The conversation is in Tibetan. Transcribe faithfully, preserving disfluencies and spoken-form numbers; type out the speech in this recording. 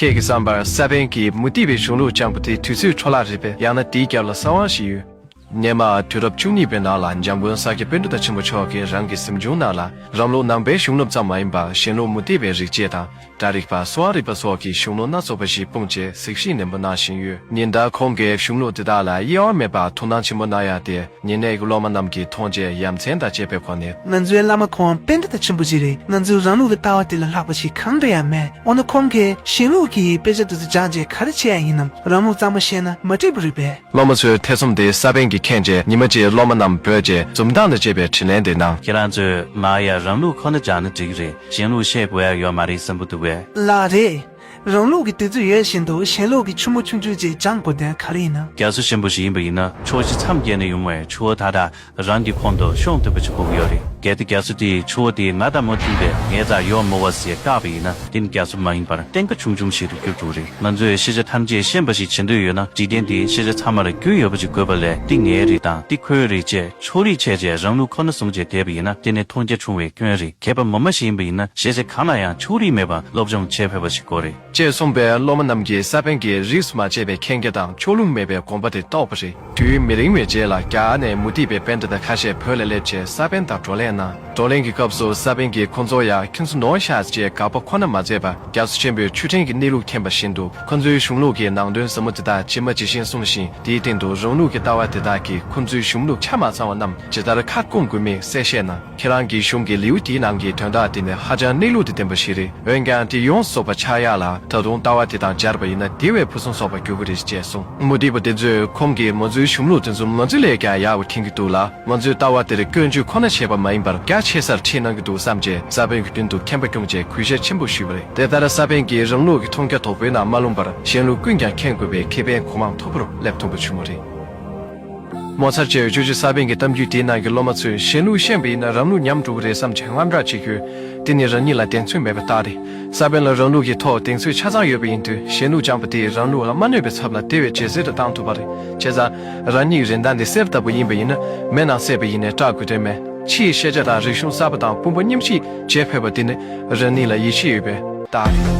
ཁྱེད་ཀྱི་བསམ་པར་ས་པཎ་གྱིས་མུ་སྟེགས་པའི་གཞུང་ལུགས་བསྐྱངས་པ་དེ་དུས་ཚོད་འཕྲོ་བརླག་རེད་པས། ཡང་ན་དེའི་རྒྱབ་ལ་གསང་བ་ཞིག་ཡོད། སྔོན་མ་དུས་རབས་བཅུ་གཉིས་པའི་ནང་ལ་འཇམ་མགོན་ས་སྐྱ་པཎྜི་ཏ་ཆེན་པོ་མཆོག་གིས་རང་གི་གཟིམ་ཆུང་ནང་ལ་རང་ལུགས་ནང་པའི་གཞུང་ལུགས་ཙམ་མ་ཡིན་པར་གཞན་ལུགས་མུ་སྟེགས་པའི་རིག་བྱེད་དང་། སྒྲ་རིག་པ། གསོ་བ་རིག་པ་སོགས་ཀྱི་གཞུང་ལུགས་སྣ་ཚོགས་པ་ཞིག་སྤུངས་རྗེས་གཟིགས་ཞིབ་ནན་པོ་གནང་བཞིན་ཡོད། ཉིན་ལྟར་ཁོང་གིས་གཞུང་ལུགས་དེ་དག་ལ་དབྱེ་བ་མེད་པར་ཐུགས་སྣང་ཆེན་པོ་གནང་ཡག་དེ་ཉེ་གནས་ཀྱི་སློབ་མ་རྣམས་ཀྱིས་མཐོང་རྗེས་ཡ་མཚན་དང་བཅས་པའི་སྒོ་ནས། ང་ཚོའི་བླ་མ་ཁོང་པཎྜི་ཏ་ཆེན་པོ་ཞིག་རེད། ང་ཚོའི་རང་ལུགས་ཀྱི་ལྟ་བ་དེ་ལས་ལྷག་པ་ཞིག་གང་འདྲ་ཡང་མེད། འོ་ན་ཁོང་གིས་གཞན་ལུགས་ཀྱི་དཔེ་ཆ་དེ་ཚོ་སྦྱངས་རྗེས་ག་རེ་བྱེད་ཡ་ཡིན་ནམ། རང་ལུགས་གཙང་མ་བཤད་ན་མ་འགྲིག་པ་རེད་པས། སློབ་མ་ཚོའི་ཐེ་ཚོམ་དེ་ས་པཎ་གྱིས་མཁྱེན་རྗེས་ཉི་མ་གཅིག་སློབ་མ་རྣམས་བོས་རྗེས་འཛུམ་མདངས་དང་བཅས་པའི་དྲིས་ལན་དེ་གནང་། ཁྱེད་རང་ཚོས་མར་ཡ་རང་ལུགས་ཁོ་ན་སྦྱངས་ན་འགྲིག་གི་རེད། གཞན་ལུགས་ཤེས་དགོས་ཡ་ཡོད་མ་རེད་བསམ་གྱི་འདུག་པས། ལགས་རེད། རང་ལུགས་ཀྱི་དུས་ཚོད་ཡོད་བཞིན་དུ་གཞན་ལུགས་ཀྱི་ཆུང་མ་ཆུང་ཆུང་ཅིག་སྦྱང་དགོས་དོན་ག་རེ་ཡིན་ན། རྒྱ་མཚོ་ཆེན་པོ་ཞིག་ཡིན་པ་ཡིན་ན་ཆུ་བོ་ཞིག་མཚམས་བརྒལ་ནས་ཡོང་བས་ཆུ་བོ་ད་ལྟ་རང་གི་ཁོང་དུ་ཤོང་ཐུབ་པ་ཞིག་དགོས་ཀྱི་ཡོད་རེད། གལ་ཏེ་རྒྱ་མཚོ་དེས་ཆུ་བོ་དེ་ང་དང་མ་མཐུན་པས་ངའི་རྩར་ཡོང་མི་འོས་ཟེར་བཀག་པ་ཡིན་ན་དེ་ནི་རྒྱ་མཚོ་མ་ཡིན་པར་སྟོན་ཁ་ཆུང་ཆུང་ཞིག་ཏུ་འགྱུར་འགྲོ་གི་རེད། ང་ཚོས་ཤེས་བྱ་ཐམས་ཅད་ཤེས་པ་ཞིག་བྱེད་འདོད་ཡོད་ན་འཇིག་རྟེན་འདིའི་ཤེས་བྱ་ཚང་མར་རྒྱུས་ཡོད་པ་ཞིག་དགོས་པ་ལས་འདི་ངའི་རེད་དང་འདི་ཁོའི་རེད་ཅེས་ཕྱོགས་རིས་བྱས་རྗེས་རང་ལུགས་ཁོ་ན་བཟུང་བྱས་བསྡད་པ་ཡིན་ན་དེ་ནི་མཐོང་རྒྱ་ཆུང་བའི་སྐྱོན་རེད། མཁས་པ་ངོ་མ་ཞིག་ཡིན་པ་ཡིན་ན་ཤེས་བྱ་གང་ལ་ཡང་ཕྱོགས་རིས་མེད་པར་སློབ་སྦྱོང་བྱེད་ཕོད་པ་ཞིག་དགོས་རེད། ཅེས་གསུངས་པས་སློབ་མ་རྣམས་ཀྱིས་ས་པཎ་གྱི་རིས་སུ་མ་ཆད་པའི་མཁྱེན་རྒྱ་དང་ཕྱོགས་ལྷུང་མེད་པའི་དགོངས་པ་དེ་རྟོགས་པ་རེད། དུས་མི་རིང་བའི་རྗེས་ལ་རྒྱ་གར་ནས་མུ་སྟེགས་པའི་པཎྜི་ཏ་ཁ་ཤས་བོད་ལ་སླེབས་རྗེས་ས་པཎ་དང་བགྲོ་གླེང་གནང་། བགྲོ་གླེང་གི་སྐབས་སུ་ས་པཎ་གྱིས་ཁོང་ཚོར་ཡང་ཁྱོད་ཚོ་ནོར་ཤག་ཅེས་དགག་པ་ཁོ་ན་མ་མཛད་པར་རྒྱ་མཚོ་ཆེན་པོའི་ཆུ་ཕྲན་གྱི་གནས་ལུགས་མཁྱེན་པ་བཞིན་དུ་ཁོ་ཚོའི་གཞུང་ལུགས་ཀྱི་ནང་དོན་ཟབ་མོ་དེ་དག་ཇི་མ་ཇི་བཞིན་གསུངས་ཤིང་དེའི་སྟེང་དུ་རང་ལུགས་ཀྱི་ལྟ་བ་དེ་དག་གིས་ཁོ་ཚོའི་གཞུང་ལུགས་ཆ་མ་ཚང་བ་རྣམས་ཇི་ལྟར་ཁ་སྐོང་དགོས་མིན་གསལ་བཤད་གནང་། ཁྱེད་རང་གི་གཞུང་གི་ལེའུ་དེའི་ནང་གི་དོན་དག་དེ་ནི་ཧ་ཅང་གནས་ལུགས་དང་ལྡན་པ་ཞིག་རེད། འོན་ཀྱང་དེ་ཡོངས་སུ་རྫོགས་པ་ཆགས་ཡག་ལ་ད་དུང་ལྟ་བ་དེ་དང་སྦྱར་བ་ཡིན་ན་དེ་བས་ཕུན་སུམ་ཚོགས་པར་འགྱུར་གྱི་རེད་ཅེས་གསུངས། མུ་སྟེགས་པ་དེ་ཚོས་ཁོང་གིས་ང་ཚོའི་གཞུང་ལུགས་དེ་ཚོ་ང་ཚོ་ལས་ཀྱང་ཡག་པ་མཁྱེན་གྱི་འདུག་ལ། ང་ཚོའི་ལྟ་བ་དེར་སྐྱོན་བརྗོད་ཁོ་ན་བྱས་པ་མ་ཡིན་པར་རྒྱ་ཆེ་སར་ཁྲིད་གནང་གི་འདུག་བསམ་རྗེས་ས་པཎ་གྱི་མདུན་དུ་མཁྱེན་པ་སྐྱོང་ཆེད་གུས་ཞབས་ཆེན་པོ་ཞུས་པ་རེད། དེ་ལྟར་ས་པཎ་གྱིས་རང་ལུགས་ཀྱི་མཐོང་རྒྱ་དོག་པོའི་ནང་མ་ལྷུང་བར་གཞན་ལུགས་ཀུན་ཀྱང་མཁྱེན་དགོས་པའི་ཁེ་ཕན་གང་མང་ཐོབ་པར་སླེབས་ཐུབ་པ་བྱུང་བ་རེད། ངོ་མཚར་ཆེ་བའི་ཇོ་ཇོ་ས་པཎ་གྱི་གཏམ་རྒྱུད་དེའི་ནང་གི་སློབ་མ་ཚོས་གཞན་ལུགས་ཤེས་པ་ཡིན་ན་རང་ལུགས་ཉམས་འགྲོ་གི་རེད་བསམ་བྱས་དངངས་སྐྲག་བྱེད་ཁུལ། དེ་ནི་རང་ཉིད་ལ་གདེང་ཚོད་མེད་པ་རྟགས་རེད། ས་པཎ་ལ་རང་ལུགས་ཀྱི་ཐོག་གདེང་ཚོད་ཆ་ཚང་ཡོད་པ་ཡིན་དུས་གཞན་ལུགས་སྦྱངས་པ་དེས་རང་ལུགས་ལ་མ་གནོད་པའི་ཚབ་ལ་དེ་བས་ཇེ་གསལ་དུ་བཏང་ཐུབ་པ་རེད། བྱས་ཙང་རང་ཉིད་རིན་ཐང་འདི་གསེར་ལྟ་བུ་ཡིན་པ་ཡིན་ན་མེ་ནང་བསྲེགས་པ་ཡིན་ནའི་སྐྲག་དགོས་དོན་མེད། ཕྱིའི་ཤེས་བྱ་དང་རིག་གཞུང་གསར་པ་དང་དཔུང་པ་མཉམ་གཤིབ་བྱེད་ཕོད་པ་དེ་ནི་རང་ཉིད་ལ་ཡིད་ཆེས་ཡོད་པའི་རྟགས་རེད།